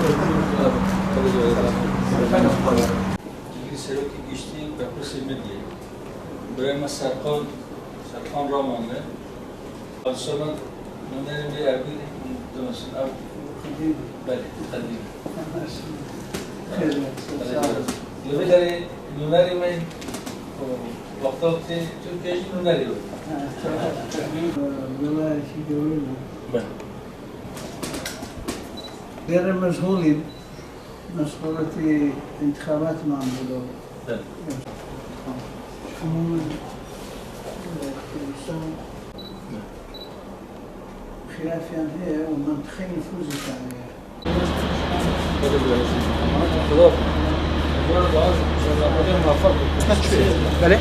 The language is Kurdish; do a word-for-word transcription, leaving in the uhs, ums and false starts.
Civî Serokê Giştî Beqûsê Midyê. Birayê me Serkan, Serkan Raman e. Alsona nûnerê me erbî dimesin. Ev, belê, qedîm. Xêr, sağ ol. Li vê derê nûnerê me, o, wexta tê Tirkiye jî nûnerê we. Ha, sağ ol. Welayekî gewr bû. Belê. Vêre meşxûl in. Meşxûliyetê intixabatê me bû. Evet. Umumen, e, Kurdistan xilafiyan heye û mentiqeyê nifûzê heye. Belê.